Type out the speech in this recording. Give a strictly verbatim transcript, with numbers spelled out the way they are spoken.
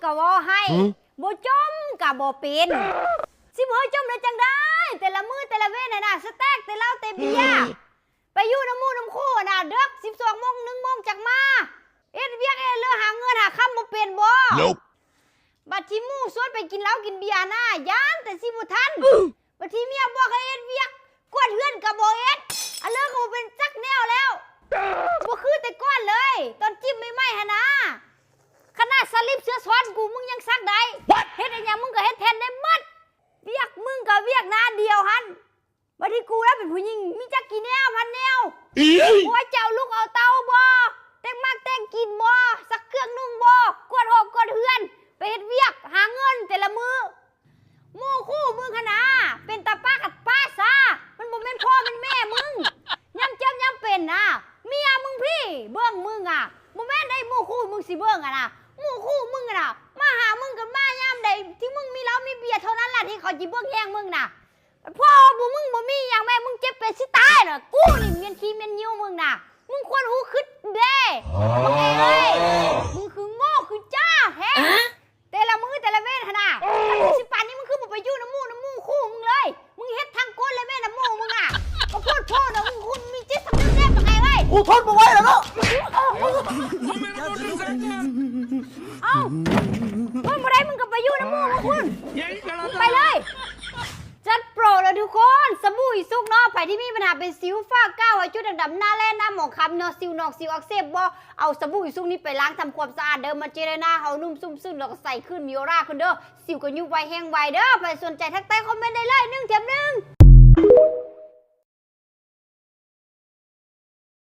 ก็เว้าให้ หือ บ่จ่มก็บ่เป็น สิบ่ให้จ่มได้จั่งใด แต่ละมื้อแต่ละเว้นน่ะนะ สแต็กแต่เหล้าแต่เบียร์ ไปอยู่นำหมู่นำคู่น่ะ ดึก สิบสองโมง หนึ่งโมงจักมา เฮ็ดเวียกเฮ็ดเรื่องหาเงินหาคำบ่เป็นบ่ Nope บัดที่หมู่ชวนไปกินเหล้ากินเบียร์น่ะ ย้านแต่สิบ่ทัน บัดที่เมียบอกให้เฮ็ดเวียก กวาดเฮือนก็บ่เฮ็ด อันเลิกก็บ่เป็นจักแนวแล้ว บ่คือแต่ก่อนเลย ตอนจีบใหม่ๆ หั่นนะ ขนาดสลิปเสื้อซ้อนกูมึงยังซักได้ What? เฮ็ดอิหยังมึงก็เฮ็ดแทนได้หมด เวียกมึงก็เวียกหน้าเดียวหั่น บัดที่กูแล้วเป็นผู้หญิง มีจักกี่แนวพันแนว อี๋ ผัวจะเอาลูกเอาเต้าบ่ แต่งหมากแต่งกินบ่ ซักเครื่องนุ่งบ่ กวาดห้องกวาดเฮือน ไปเฮ็ดเวียก หาเงินแต่ละมื้อ หมู่คู่มึงหั่นนะ เป็นตาป้ากับป้าซะ มันบ่แม่นพ่อแม่นแม่มึง ยามเจ็บยามเป็นนะ เมียมึงพี้ เบิ่งมึงอะ บ่แม่นได้หมู่คู่มึงสิเบิ่งอะนะ หมู่คู่มึงอะนะ มาหามึงก็มายามใดที่มึงมีเหล้ามีเบียร์เท่านั้นล่ะที่เขาสิเบิ่งแยงมึงนะ พ่อบ่มึงบ่มีหยังแม่ มึงเจ็บเป็นสิตายน่ะ กูนี่เมียนขี้เมียนหิวมึงน่ะ มึงควรฮู้คิดเด้ บักเอ้ย มึงคือโง่คือจ้าแท้ อะ แต่ละมื้อแต่ละเว้นหั่นน่ะ ถ้ามึงสิปานนี้มึงคือบ่ไปอยู่นำหมู่นำหมู่คู่มึงเลย มึงเฮ็ดทั้งก้นเลยแม่นำหมู่มึงอ่ะ ก็โพดโพดน่ะ มึงคุณมีจิตสำนึกแน่บักเอ้ยเว้ย กูทนบ่ไหวแล้วเนาะ เอ้า มึงบ่ได้มึงก็ไปอยู่นำหมู่มึงคุณ มึงไปเลย จัดโปรเลยทุกคน สบู่อีสุกเนาะ ใผที่มีปัญหาเป็นสิว ฝ้ากร้า รอยจุดด่างดำ หน้าแร่ หน้าหมองคล้ำเนาะ สิวนอก สิวอักเสบบ่ เอาสบู่อีสุกนี้ไปล้างทำความสะอาดเด้อ มันจะได้หน้าเฮานุ่มชุ่มชื่น แล้วก็ใสขึ้น มีออร่าขึ้นเด้อ สิวก็ยุบไวแห้งไวเด้อ ใผสนใจทักใต้คอมเมนต์ได้เลย หนึ่งแถมหนึ่ง